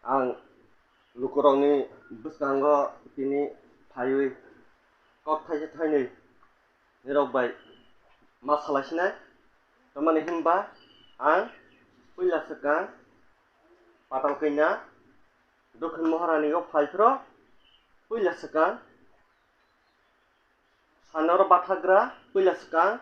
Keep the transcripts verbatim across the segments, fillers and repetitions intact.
Ang lukurokni bwskango tini phaiwi kok thaisa thainwi nirok bai ma salaisinai. Tamani hinba ang puila swkang Patal Kanya Dokhin Moharani o phaiphro puila swkang Sanoro bathagra puila swkang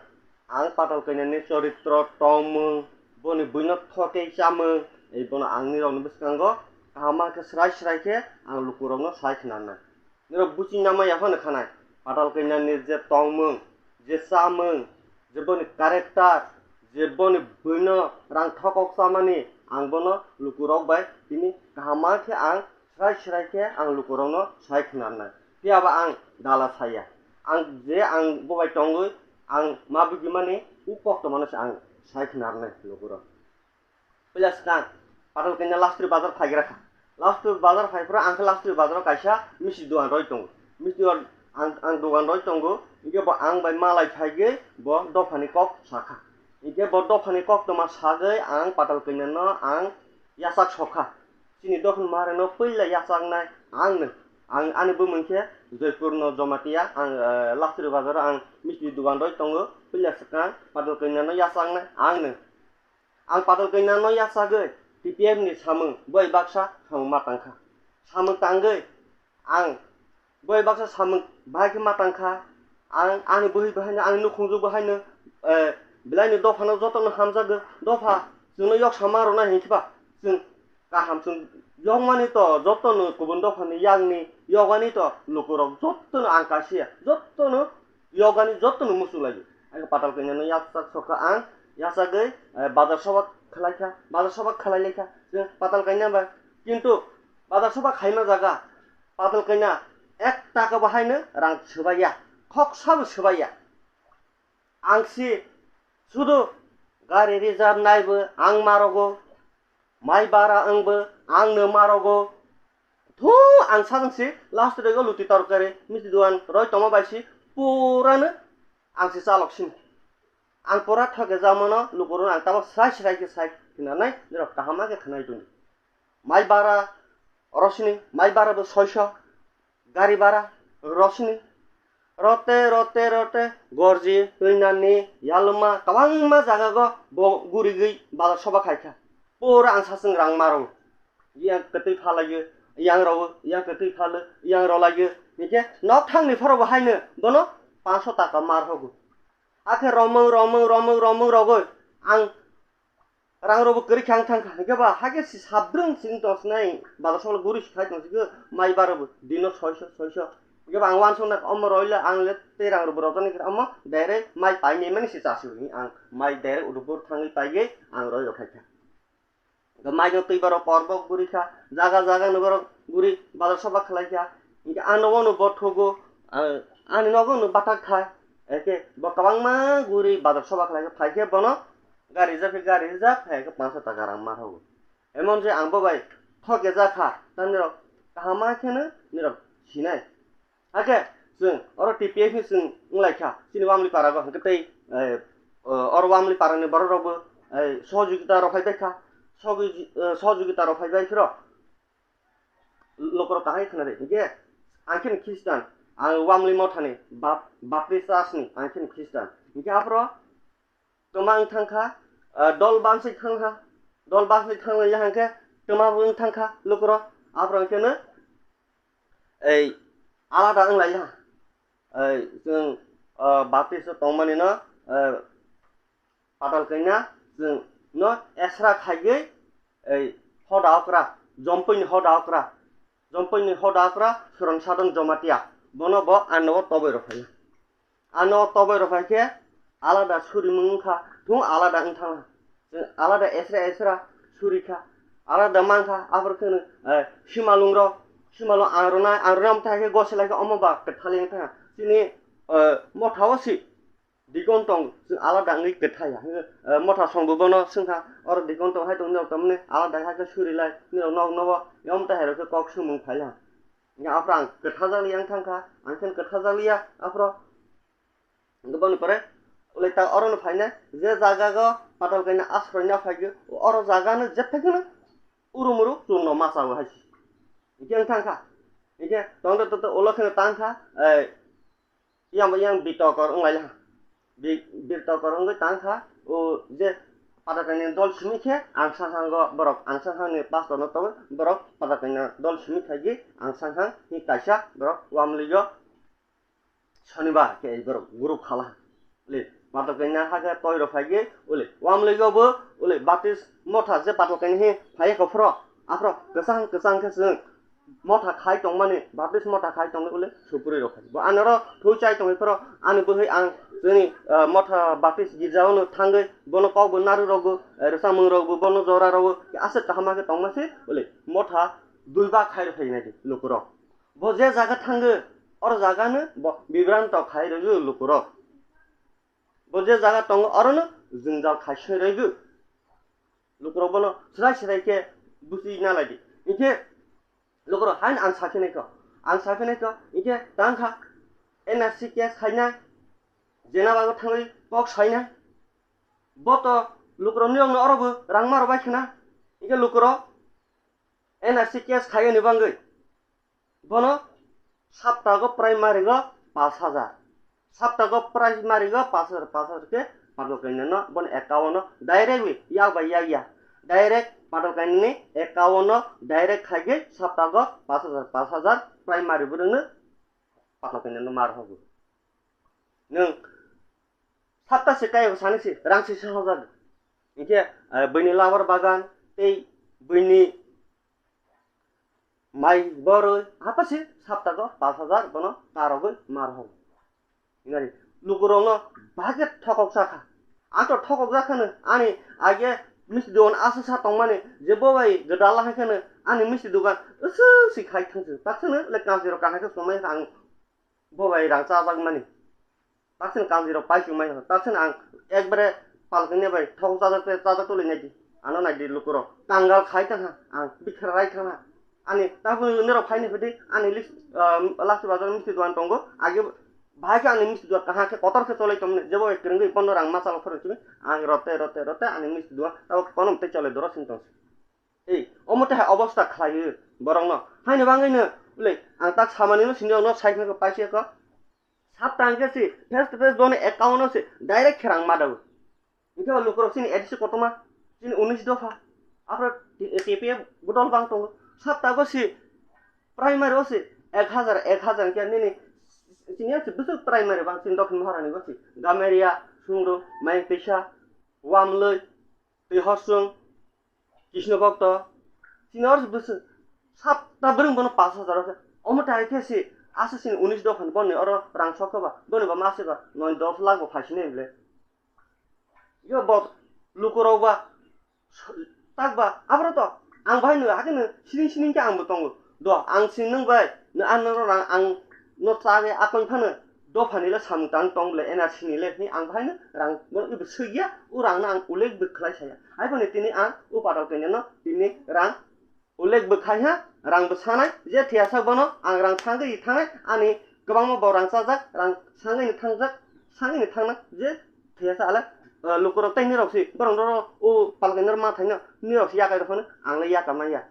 ang Patal Kanyani choritro tongmung, boni buino thokei chamung, ei bono ang nirokni bwskango kaham khe srai srai khe ang lukurokno sai khnarnai. Nirok buching nama yaphano khanai, Patal Kanyani je tongmung, je chamung, je boni character, je boni buino rang thokok chamani, ang bono lukurok bai tini kaham khe ang srai srai khe ang lukurokno sai khnarnai. Phiya ba ang dala saya. Ang je ang bo bai tongwi ang ma bigimani u koktwmano se ang sai khnarnai lukurok. Puila swkang Patal Kanya Lastri Bazar phaigra kha. Lastri Bazar phaiphra ang khe Lastri Bazaro kaisa misti dogan roi tongo. Misti dogan ang, ang dogan roi tongo. Hinkhe bo ang bai malai phaigwi bo dophani kok sakha. Hinkhe bo dophani koktwma sagwi ang Patal Kanyano ang yachak sokha. Chini Dokhin Moharano puila yachaknai angno. Ang ani bumung khe Joypurno Jomatia, ang, eh, Lastri Bazaro ang misti dogan roi tongo. Puila swkang Patal Kanyano yachaknai angno. Ang Patal Kanyano yachagwi T P F ni samung bai baksa samung ma tangkha. Samung tangwi ang bai baksa samung bahai khe ma tangkha. Ang ani bwrwi bahaino, ani nukhungjwk bahaino, eh, belaini dophano jotono hamjagwi dopha chwngno yok sama rwna hinkhe ba chwng kaham chwng yokmani to jotono kubun dophani yakni yokani to lukurok jotono ang kaisa jotono yokani jotono muchunglaio. Ang Patal Kanyano yachak sokha ang yachagwi, eh, bazar soba khwlaikha, bazar soba khwlailaikha chwng Patal Kanya bai. Kintu bazar soba khaima jaga Patal Kanya ek taka bahaino rang swbaiya, khoksa bo swbaiya. Ang si sudu gari reserve naibo ang marogo, mai bara wngbo angno marogo. Thu ang sajwng si last rego luti torkari misti dogan roi tongma bai si purano ang si chalok sini. Ang pura thoke jamano lukurok ang tamo srai srai khe sai khnanai nirok kaham khe khnai tongdi. Mai bara rosini, mai bara bo soiso, gari bara rosini. Rote, rote, rote, gorji, twinani, yalma, kwbangma jagago bo gurigwi bazar soba khaikha. Pura ang saswng rang maro. Yang kwtwi phalaio, yang rao, yang kwtwi phalo, yang rolaio. Hinkhe nok thangni phoro bo haino bono panso taka mar hogo. Akhe romwng, romwng, romwng, romwng rogwi ang rang rokbo kwrwi khe ang thang kha, hinkhe ba hakhe si sabrwng sini tong sinai, bazar sokle guri si khai tong sikhe, mai bara bo dino soiso, soiso. Hinkhe ba ang uansuk na omo roile ang le tei rang rokbo rojak ni khe omo direct mai pai ni mani si chasi hini ang mai direct Udaipur thangwi paigwi ang roi rok khai kha. Hinkhe mai no twi borok kor bo guri kha, jaga jaga no borok guri bazar soba khlai kha. Hinkhe ano ono bo thugo, ah, ani nogo no bathak khai. Hinkhe bo kwbangma guri bazar soba khlai kha, phai khe bono gari rijak khe gari rijak, phai khe panso taka rang ma hogo. Emon je ang bo bai thok khe ja kha, ta nirok kaham ma khe no nirok sinai. Hakhe chwng oro T P F ni chwng wng lai kha, chini Wamli para go hwnkhe tei, eh, oro Wamli para ni borok rok bo, eh, sohojogita rok phai bai kha, sohojogita rok phai bai phiro. Lukurok kahai khna di, hinkhe ang khe Christian, ang Wamli mothani, Bap-, Baptist church ni ang khe Christian. Hinkhe aphro twma wng thang kha, ah, dol bansai thang kha, dol bansai thang ya hinkhe twma bo wng thang kha lukurok. Aphro hinkhe no ei alada wng lai ya. Ei chwng, ah, Baptist tongmani no, eh, Patal Kanya chwng no esra khaigwi ei hoda okra, Jompui ni hoda okra, Jompui ni hoda okra Suran Sadon Jomatia, bono bo ano o toboi rok phai. Ano o toboi rok phai khe alada suri mung wngkha, thung alada wng thang kha. Chwng alada esra esra suri kha, alada man kha, aphor khe no, eh, simalung rok, simalung ang rwnai, ang rwnai omo thai khe gosi lai khe omo ba kwthali wng thang kha. Chini, eh, motha o si. Dikon tong, chwng alada wngwi kwthai ya. Eh, motha song bo bono swngkha, oro dikon tong hai tong, nirok tamni alada hai khe suri lai, nirok nok nogo, yom ta hai rok khe kok swngmung phai lai. Hinkhe aphro ang kwtha jak li yang thang kha, ang khe kwtha jak li ya, aphro. Hinkhe boni pore, ulai ta oro no phainai, je jaga go Patal Kanya asroi na phai khe, oro jaga no jephe khe no Uru muru churno ma chawi hai se. Hingke wng thang kha. Hingke tongde tongde ulo kheno tang kha. Yang bo yang bitokor wng lai ha. Bi-, bitokor wngwi tang kha. O je Padakai ni dol simi khe ang sangsang go borok, ang sangsang ni pastor no tongwi borok Padakai ni dol simi khaigi ang sangsang hi kaisa borok wamli go. Shonibar khe borok group khala. Ule, Patal kaina hakhe toiro phaigwi, ule, wamlwi go bo, ule, Baptist motha je Patal kaina hi phaiya kho phro, aphro kwchang kwchang khe chwng motha khai tongmani, Baptist motha khai tongmani, ule, supuri rok khai. Bo anoro thwi chai tongwi phro, ani bwrwi ang chini, ah, motha Baptist girja ono thangwi, bono kok bo naru rogo, eh, rwchapmung rogo, bono jora rogo, aswk kaham khe tongma se, ule, motha duiba khai rw phainai di lukurok. Bo je jaga thango, oro jagano bo bibranto khai rwgo lukurok. Bo je jaga tongo, orono jwngjal khai soi rwgo. Lukurok bono swrai swrai khe busi na lai di. Hingkhe lukurok haino ang sakhe naikho, ang sakhe naikho, hingkhe tang kha N R C case khainai, jena bago thangwi kok sainai. Bo to lukurok niyokno oro bo rang ma rw bai khna, hingkhe lukurok N R C case khaiyani bangwi bono saptago primary go pash hajar, saptago primary go pash hajar, pash hajar khe Patal Kanya no bono account no direct wi yak bai yak ya, direct Patal Kanya ni account no direct khaigwi saptago pash hajar, pash hajar primary bwrwng no Patal Kanya no mar hogo. Nwng sapta se kaibo sani se rang se sahajak. Hingke, eh, buini labar bagan tei buini mai boroi hapasi saptago pash hajar bono karogoi mar hogo. Hinari lukurokno bahai khe thokok sakha. Ang to thokok jakhano ani age misti dogan aswk sa tongmani je bo bai gwdal hai kheno ani misti dogan aswk si khai thangsi. Taksano le kansi rok kahai khe somai ang bo bai rang chajakmani. Taksano kansi rok pai chumai, taksano ang ekbare palkini bai thok chajak te chajak tuli nai di. Ano nai di lukurok. Kangal khai tangha, ang bikha rai tangha. Ani tabuk norok phaini phidi, ani lis-, ah, Lasthi Bazar misti dogan tongo. Age bahai khe ani misti dogan kaham khe kotor khe cholai tongmani. Jebo bai kwrwngwi bono rang masa phano chini. Ang rote, rote, rote ani misti dogan tabuk konom tei cholai doro sing tongsi. Ei, omo tei hai obosta khlaiwi borokno. Haino bangwino, ule, ang tak samani no sini no sai khna paisa ko. Sapta hingke si face to face bono account no si direct khe rang ma dago. Hingke o lukurok chini A D C kotorma, chini unis dopha. Aphro T P F bodol bang tongo. Sapta go si primary o si ek hajar, ek hajar hingke nini chini si bwswk primary bang chini Dokhin Maharani go si. Gameria, Sungro, Maipisa, Wamloi, Twi Horsung, Krishna Bhakta, chini oro bwswk sapta bwrwng bono pash hajar o khe. Omo tai khe si aswk chini unis dophani boni oro rang sok khe ba, boni ba mase ba noi dos lakh bo phaisinai bwle. Yo bo lukurok ba, tak ba, aboro to ang bahai no hakhe no sining sining khe ang bo tongo. Do ang si nwng bai, no ano rang ang no chagwi akon phano dophani le samung tang tong bwle N R C ni le hwnwi ang bahai no rang bono ibo swiya, o rang no ang ulik bo khlai saya. Hai phano tini ang o Patal Kanya no tini rang ulik bo khai ha, rang bo sanai, je thiyasa bono ang rang sangwi thangnai, ani kwbangma bo rang chajak, rang sangwi ni thangjak, sangwi ni thangnai, je thiyasa ale, eh, lukurok tei nirok si, borok no o Patal Kanya no ma thaino, nirok si yakai rok phano, ang le yakam nang ya.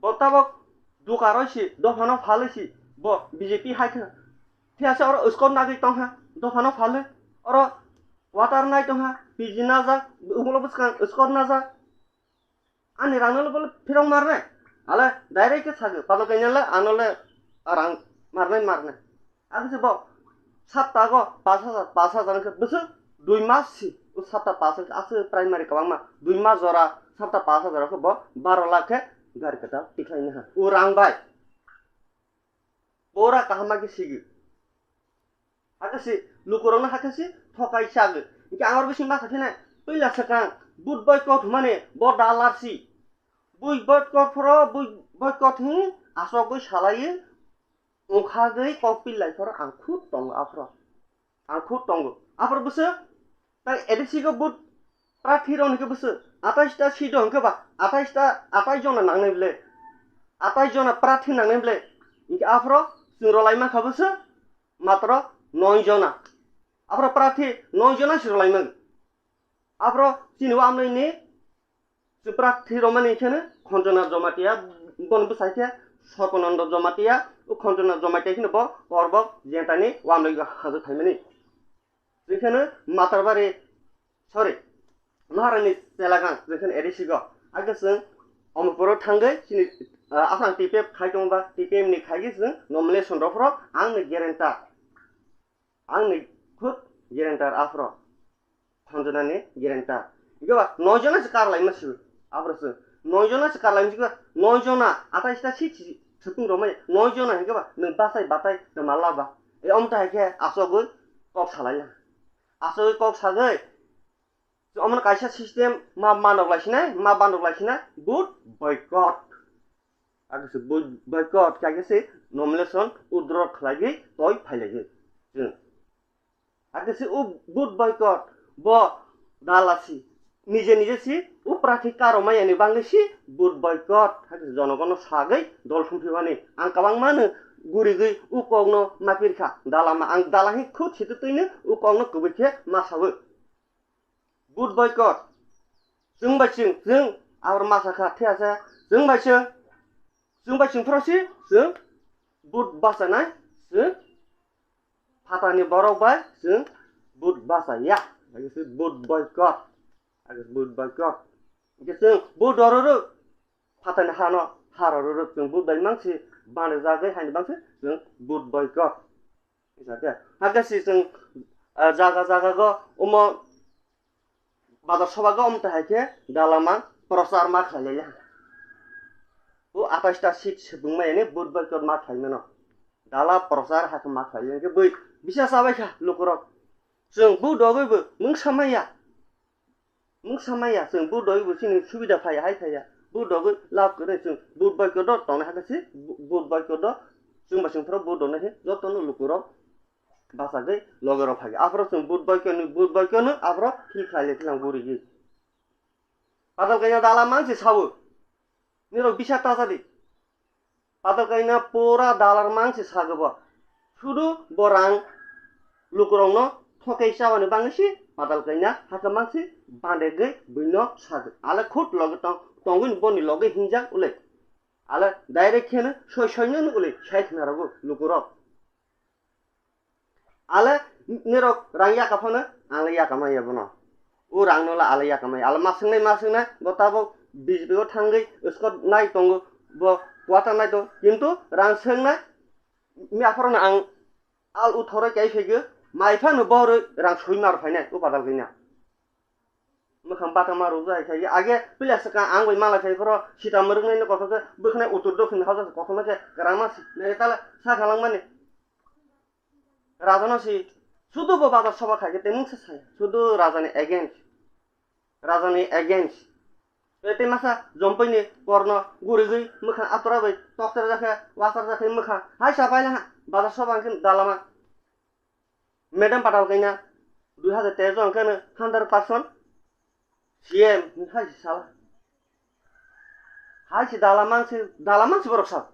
Bo tabok duka roi si, dophano phalwi si, bo B J P hai khe. Thiyasa oro uskor nagwi tongkha, dophano phalwi, oro water nai tongkha, P G najak, ulo bwskang uskor najak. Ani rang no bole phirok marnai. Ale direct khe sago, Patal Kanya le ano le rang marnai marnai. Ang se bo saptago pash hajar, pash hajar khe bwswk dui mas si, o sapta pash hajar aswk primary kwbangma, dui mas jora sapta pash hajar khe bo baro lakh khe gari kwtal tikhlai nai ha. O rang bai pura kaham ma khe sigi. Hakhe si lukurokno hakhe si thokai chagwi. Hingke ang oro bising ma kha phinai, puila swkang vote boycott hwnmani bo dalar si. Vote boycott phoro, vote boycott hwn aswkgwi salaiwi wngkhagwi kok pillai phoro ang khud tongo aphoro. Ang khud tongo. Aphoro bwswk tai A D C go vote prathi rok hwnkhe bwswk atais ta seat o hwnkhe ba atais ta, atais jona nangnai bwle. Atais jona prathi nangnai bwle. Hingke aphoro chwng rwlai mankha bwswk matro noi jona. Aphoro prathi noi jona se rwlai mano. Aphoro chini o amnoi ni Chwng prarthi romani kheno Khonjona Jamatia, bono bwsai khe Sorbananda Jamatia, o Khonjona Jamatia kheno bo Korbok Jentani wamlwi hajwk phaimani. Chwng kheno Matarbari, sorry, Maharani Chelakang, chwng kheno A D C go. Hakhe chwng Omorpuro thangwi chini, ah, aswk T P F khai tongba, T P F ni khai khe chwng nomination rw phro ang ni guarantor. Ang ni khud guarantor aphro. Khonjonani guarantor. Hinkhe ba noi jona se kar laima sibo. Aphro se noi jona se kar laima sibo. Noi jona atai sita si si sepung romai. Noi jona hinkhe ba nwng basai batai tma laba. E omta hai khe asogwi kok salai la. Asogwi kok sagwi. Omono kaisa system ma manok lai sinai, ma bandok lai sinai. Vote boycott. Hakhe se vote boycott khaikhe se nomination withdraw khlaigwi toi phailaigwi. Chwng. Hakhe se o vote boycott bo dalasi nije nije si o prarthi karomai yani bangwi si vote boycott hakhe se jonogono sagwi dol sumphimani ang kwbangmano gurigwi o kokno mapirkha dalama ang dala hi khud sitwtwino o kokno kwbwi khe ma sawi. Vote boycott. Chwng bai chwng, chwng abor masa kha, thik ase? Chwng bai chwng, chwng bai chwng phoro si, chwng vote bachanai, chwng phatani borok bai chwng vote bachaya. Age se vote boycott. Age se vote boycott. Age chwng vote dororo phatani hano, haro roro chwng vote bai mangsi, bande jagwi haini bangsi chwng vote boycott. Hakhe si chwng, ah, jaga jaga go omo bazar soba go omo hai khe dalama prochar ma khlai lai. O atais ta seat swbwng mai ni vote boycott ma khlai mano. Dala prochar hakhe ma khlai lai khe bui bisa chabai kha lukurok. Chwng vote dogwi bo mungsa maya. Mungsa maya, chwng vote dogwi bo chini subida phaiya, hai phaiya. Vote dogwi lab kwrwi chwng vote boycott o tongnai hakhe se vote boycott o chwng ba chwng phoro vote donai khe jotono lukurok bachagwi loge rok phai. Aphoro chwng vote boycott ni, vote boycott no aphoro hil khlai le thwlang gurigwi. Padal kaina dala mansi sawo. Nirok bisa ta jadi. Padal kaina pura dalar mangsi sagwi bo. Sudu bo rang lukurokno thokai chawani bangwi si padal kaina hakhe mangsi bandegwi buino sagwi. Ale khud loge tong-, tongwi boni loge hinjak ule. Ale direct kheno soi soino ule sai khna rogo lukurok. Ale nirok rang yaka phano, ang le yaka maya bono. O rang no le ale yaka maya. Ale ma swngnai, ma swngnai, bo tabok B J P o thangwi skot nai tongo, bo quarter nai tongo. Kintu rang swngnai, mi aphoro no ang al u thoroi kai phaigo, mai phano bo roi rang soi mar phainai, o padal kaina. Mwkhang bata ma rwjak hai khe, age pila swkang ang bai malai phai phoro sita mwrwknai no kothok khe bwkhnai uttor dokhin hajak kothoma khe kwrangma si nai tala sa khalangmani. Raja no si sudu bo bazar soba khai khe tei mungsa saya. Sudu raja ni against. Raja ni against. Tei, tei masa jompoi ni korno gurigwi mwkhang atora bai tokter jakhe, wasar jakhe mwkhang. Hai sa pai na ha. Bazar soba hwnkhe dalama. Madam Patal kaina dui hazar teis o hwnkhe no hundred percent C M ni hai se sala. Hai se dala mangsi, dala mangsi borok sa.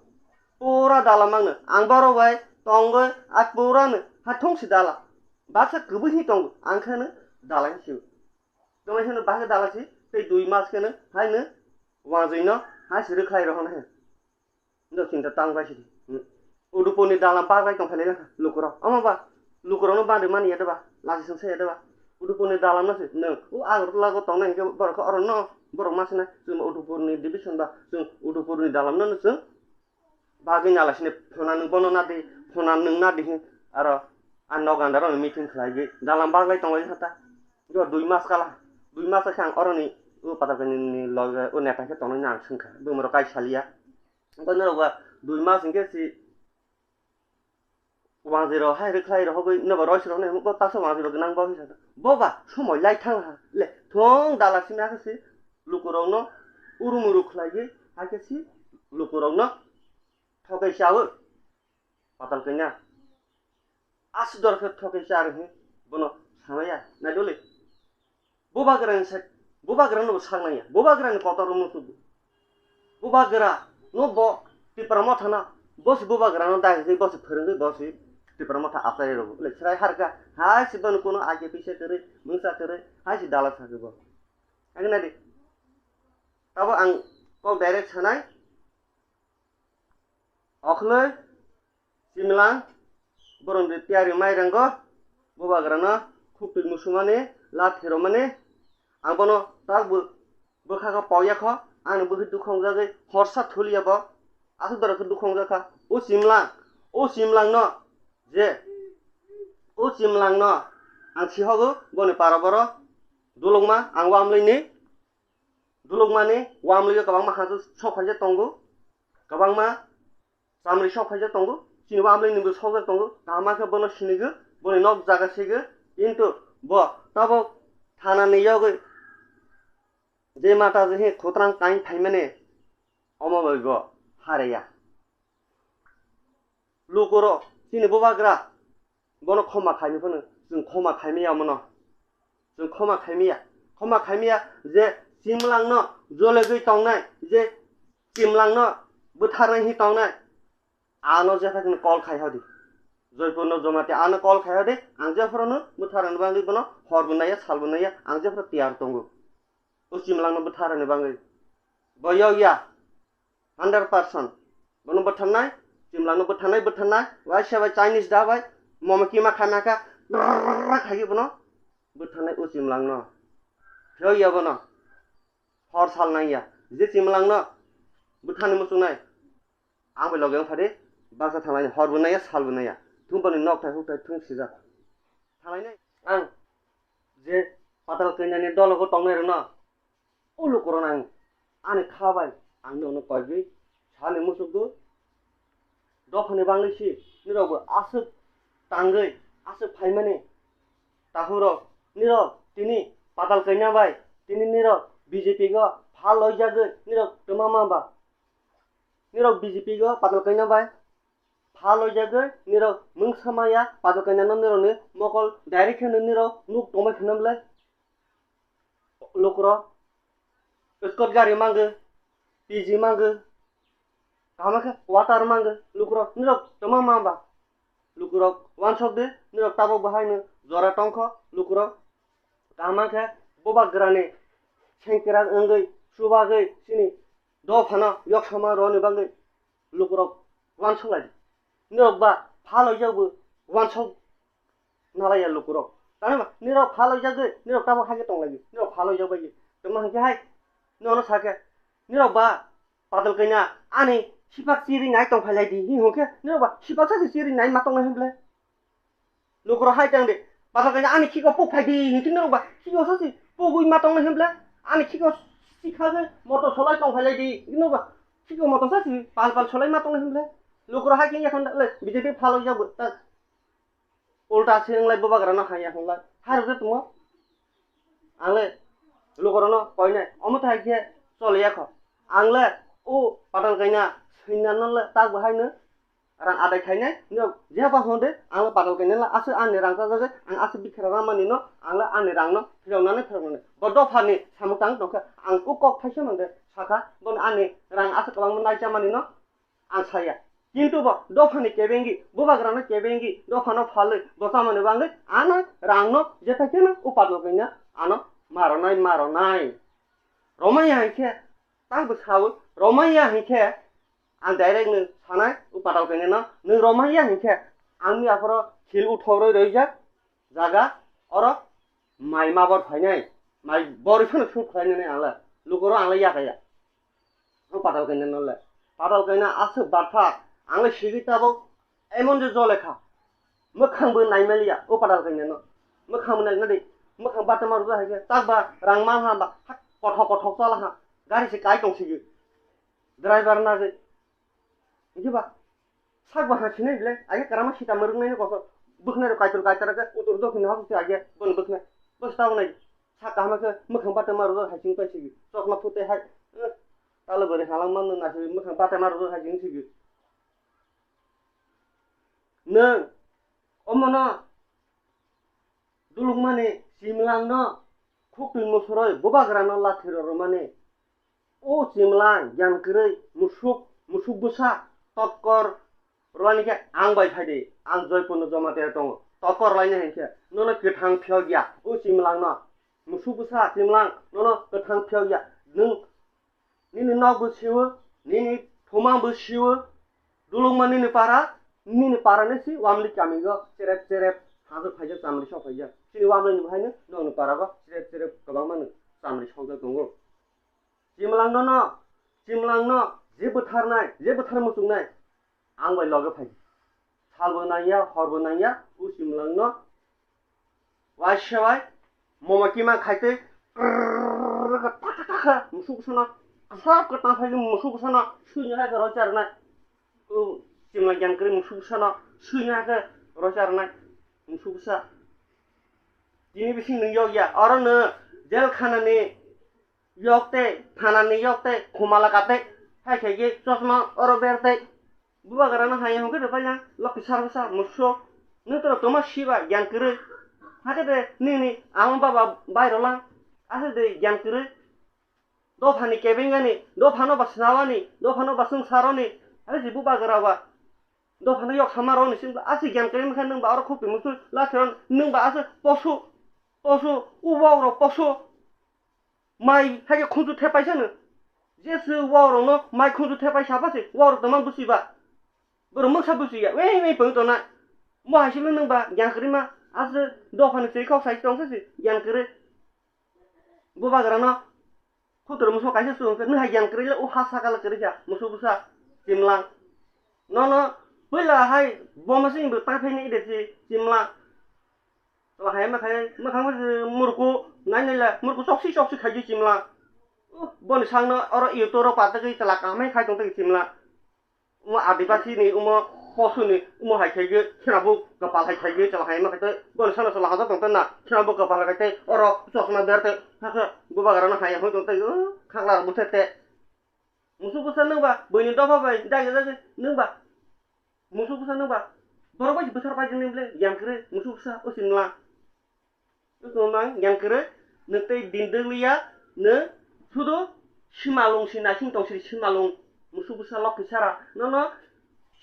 Pura dala mangno. Ang borok bai tongwi a pura no ha thung si dala. Baksa kwbwi hi tongo. Ang khe no dala hi si. Tongwi hino bakhe dala si tei dui mas khe no hai no wanjwi no hai se rwkhlai rohornai. Ndo chinta tang bai sidi. Hmm. Udupurni dalam bagrai tong khailai na lukurok. Omo ba lukurokno bandi mani ya deba, lachi sung sa ya deba. Udupurni dalam no se nwng. U Agartala go tongnai hinkhe borok khe oro no borok ma sinai. Chwng Udupurni division ba chwng Udupurni dalam no chwng bagwi nala sini phona nwng bono nadi, phona nwng nadi hin aro a nok andaro meeting khlai gwi dalam bagrai tonglai ha ta. Go dui mas kala, dui mas khe ang oroni u Patalkaini ni loge u neta khe tongnai na ang swngkha. Bumrok kai saliya. Omo norok ba dui mas hinkhe si wanjwi rok hai rwkhlai rok hogwi nobo rois rok nai bo taksa wanjwi rok gwnang bo hinsa. Bo ba somoi lai thang ha le thong dala simi hakhe si lukurokno urum uru khlaiwi hakhe si lukurokno thokai chawi Patalkaina. Aswk dor khe thokai cha rwhi bono samaya naidole. Bubagrani sak, bubagrano bo sak nangya. Bubagrani kotor wngno sudu. Bubagra no bo Tipra Motha na, bo se bubagrano dai se bo se phwrwngwi bo se Tipra Motha achai rw. Le chwrai harka, hai se bono kuno age pisa kwrwi, mungsa kwrwi, hai se dala sakhe bo. Ang nadi. Abo ang kok direct sanai. Okhlwi Chimlang borok ni tiyari mai rango, bubagrano khuktwi musumani, lathi romani. Ang bono tak bo bwkha khe pok ya kho, ani bwkhe dukha wngjagwi horsa thuli ya bo. Aswk dora khe dukha wngjak kha. O Chimlang, o Chimlang no je, o Chimlang no ang si hogo boni para borok dulokma ang wamlwi ni. Dulukmani wamlwio kwbangma hachwk sok phaijak tongo, kwbangma chamri sok phaijak tongo, chini wamlwini bo sokjak tongo, kaham khe bono sinigo, boni nok jaga sego, kintu bo tabok thanani yogwi je mata je khutrang kain phaimani omo bai bo haraya. Lukurok chini bubagra bono khoma khaimani phano chwng khoma khaimaya omono. Chwng khoma khaimaya. Khoma khaimaya je Chimlangno jolegwi tongnai, je Chimlangno bwtharnai hi tongnai. Ano jepha khe call khai hodi. Joypurno Jomati ano call khai hodi. Ang jephorono bwtharnani bagwi bono hor bo naiya, sal bo naiya. Ang jephoro tiyar tongo. O Chimlangno bwtharnani bagwi. Bo yog ya. Hundred percent. Bono bwtharnai, Chimlangno bwtharnai, bwtharnai, waisa bai Chinese da bai, momo kima khaima kha, brrrr khaigwi bono bwtharnai o Chimlangno. Phiyok ya bono. Hor sal nang ya. Je Chimlangno bwtharni muchungnai. Ang bai loge wng phadi, baksa thanglai hor bo naiya, sal bo naiya. Thung boni nok thai huk thai thung sijak. Thanglainai ang je patal kanyani dologo tongnai rwno. O lukurok nang ani kha bai ang nono koigwi sani muchukgo. Dophani bangwi si nirokbo aswk tangwi aswk phaimani. Takhurok nirok tini patal kaina bai tini nirok B J P go phal loijagwi nirok twma ma ba. Nirok B J P go patal kaina bai phal loijagwi nirok mungsa maya patal kainano nirokni mokol direct kheno nirok nuk tongbai kheno bwle. Lukurok Scooty gari mangwi, P G mangwi, kaham khe quarter mangwi, lukurok nirok twma ma ba? Lukurok wansok di, nirok tabok bo haino jora tongkho, lukurok kaham khe bubagrani sengkrak wngwi, chubagwi, chini dophano yoksama rwni bagwi lukurok wansok lai di. Nirok ba phal loijak bo wansok nalaiya lukurok. Tamo ba, nirok phal loijagwi, nirok tabok hai khe tonglaidi. Nirok phal loijak bai. Tamo hwnkhe hai, nono sakhe, nirok ba patal kaina ani sipak chiri nai tong phailai di. Hi hwnkhe, nirok ba sipak sa se chiri nai ma tongnai hwnble. Lukurok hai tang de, patal kaina ani khiko puk phai di. Hwnkhe nirok ba khiko sa se pugwi ma tongnai hwnble. Ani khiko sikha se moto solai tong phailai di. Nirok ba khiko moto sa se pal pal solai ma tongnai hwnble. Lukurok hai khe yakhon le B J P phal loijak bo. Ta Ulta se wnglai bubagrano haya hwnlai. Hai rwkhe tongmo. Ang le lukurokno koinai. Omo tai khe choliya kho. Ang le o patal kaina swinano le tak bo haino rang adai khainai. Nirok jeba hwnde ang le patal kaina le aswk ani rang chajagwi ang aswk bikhara ramani no ang le ani rang no phiroknani phiroknani. Bo dophani samung tang tongkhe ang o kok thaisa mande sakha bono ani rang aswk kwbangma naichamani no ang saya. Kintu bo dophani kebengwi, bubagrano kebengwi, dophano phalwi, bo chamani bagwi ano rangno jeta kheno o patal kaina ano maronai, maronai. Romaya hinkhe, tangbo sao, romaya hinkhe, ang direct no sanai, o patal kainano, nwng romaya hinkhe, ang ni aphoro khil uthorwi roijak, jaga, oro mai mabor phainai, mai bor phano shoot khlainani ang le, lukuro ang le yakaya. O patal kaina no le, patal kaina aswk batha, ang le sigwi tabok emon je jole kha, mwkhang bo naimaliya o patal kaina no, mwkhang bo nai nadi, mwkhang batama rwjak hai khe, tak ba rang man ha ba, hak kothok kothok chala ha, gari se kai tong sigi, driver nagwi, hwnkhe ba, Sak bo ha sinai bile, age karama sita murung nai kosok. Bwkhnai rok kaitor kaitor khe utur dokhin hok se age bon bwkhnai. Bwswk tabuk nai sak kaham khe mwkhang bata ma rwjak hai sing pai sigi. Chosma phute hai. Eh, talo bwrwi halang man nang nasi mwkhang bata ma rwjak hai sing sigi. Nwng omono dulukmani simlangno khuktwi musuroi bubagrano lathi roromani. O chimlang, giyan kwrwi, musuk, musuk bwsa, tokkor rwani khe ang bai phai di, ang Joypurno Jamatia tongo. Tokkor rwlaina hinkhe nono kwthang phiyok ya, o chimlangno. Musuk bwsa, chimlang, nono kwthang phiyok ya. Nwng Nini nok bo siwo, nini thumang bo siwo, dulungma nini para, nini para ni si wamli kami go cherep cherep hajak phaijak chamli sok phaijak. Chini wamli ni bahai no nokni para go cherep cherep kwbangma no chamli sokjak tongo. Chimlang no no, chimlang no je bwtharnai, je bwthar muchungnai, ang bai loge phai. Salbo nangya, horbo nangya, o chimlangno waisa bai momo kima khaitwi krrrr taka taka musuk bwsano kwsap kwtang khaitwi musuk bwsano swina hai khe rwcharnai. O chimlang gyan kwrwi musuk bwsano swina hai khe rwcharnai musuk bwsa. Tini bising nwng yokya, oro no jel khanani yok tei, thanani yok tei, khumala kate, hai khe ye chosma oro ber tei. Bubagra no hai hwnkhe rwpai na, lokhi sar bwsa, muso. Nwng toro tongma siba, gyan kwrwi. Hakhe de nini ama baba bai rwlang, aswk de gyan kwrwi. Dophani kebengani, dophano ba snawani, dophano ba swng saroni, hakhe si bubagra ba. Dophano yok sama roni, aswk gyan kwrwi wngkha nwng ba oro khuk twi muso, lakhirok nwng ba aswk posu, posu, u wakrok posu. Mai hai khe khunju thepai sano. Jesu wakrokno mai khunju thepai sapa se, wakrok tongma busiba. Borok mungsa busiya, wei wei pung tongna. Mo hai silo nwng ba gyan kwrwi ma, aswk dophani twi khok sai tong se gyan kwrwi. Bubagrano khutro muso kaisa su hwnkhe, nwng hai gyan kwrwi le, o ha sakala kwrwi kha, muso bwsa, chimlang. Nono puila hai boma sini bo tang phaini ide si chimlang. Chwla hai mwkhai, mwkhang bo murku, nai nai le murku chokchi chokchi khaidi chimla. Uh, boni sangno oro YouTube ro patagwi chwla kaham khai tongtwi chimla. Omo Adibasi ni, omo posu ni, omo hai khaigwi, khena bo kwpal hai khaigwi chwla hai mwkhai tei, boni sangno chwla hajak tongtwi na, khena bo kwpal hai khaitwi, oro chosma ber tei, hakhe bubagra no hai hoi tongtwi, uh, khaklar bwthe te. Musuk bwsa nwng ba, buini dopha bai, dagi dagi nwng ba. Musuk bwsa nwng ba, borok bai se bwthar pai jani bwle, yang kwrwi, musuk bwsa, o chimla. O chimla, yang kwrwi, nwng tei din dwgliya, nwng sudu simalung si naising tong siri, simalung, musuk bwsa lokhi sara, nono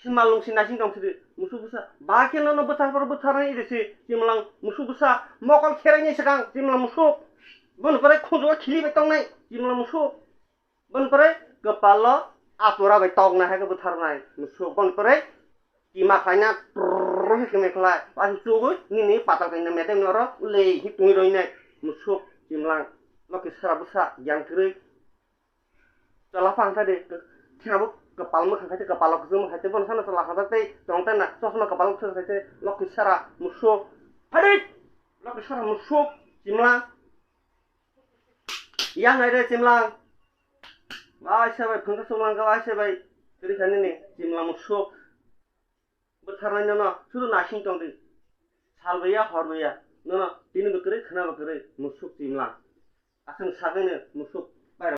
simalung si naising tong siri, musuk bwsa, ba khe nono bwthar por bwthar nai iri si, chimlang, musuk bwsa, mokol kherai ni swkang, chimlang musuk, bono pore khunju o khili bai tongnai, chimlang musuk. Boni pore kwpalo atura bai toknai hai khe bwtharnai musuk. Boni pore kima khlaina trrrr khe kima khlai. Aswk chugwi nini patal kaina medem ni oro lei hi tungwi roinai musuk chimlang. Lokhi sara bwsa yang kwrwi. Chwla phang thadi. Kheno bo kwpal mwkhang khai tei kwpalo kwchwng mwkhang khai tei bono sano chwla hajak tei tong tei na chosma kwpalo kwchwng khai tei lokhi sara musuk. Phadi! Lokhi sara musuk chimlang. Yang nai re chimlang. Waisa bai phungsa chumlang ka waisa bai. Kwrwi kha nini chimlang musuk. Bwtharnai nono sudu naising tong di. Sal bai ya hor bai ya. Nono tini bo kwrwi khwna bo kwrwi musuk chimlang. Aswk sagwi no musuk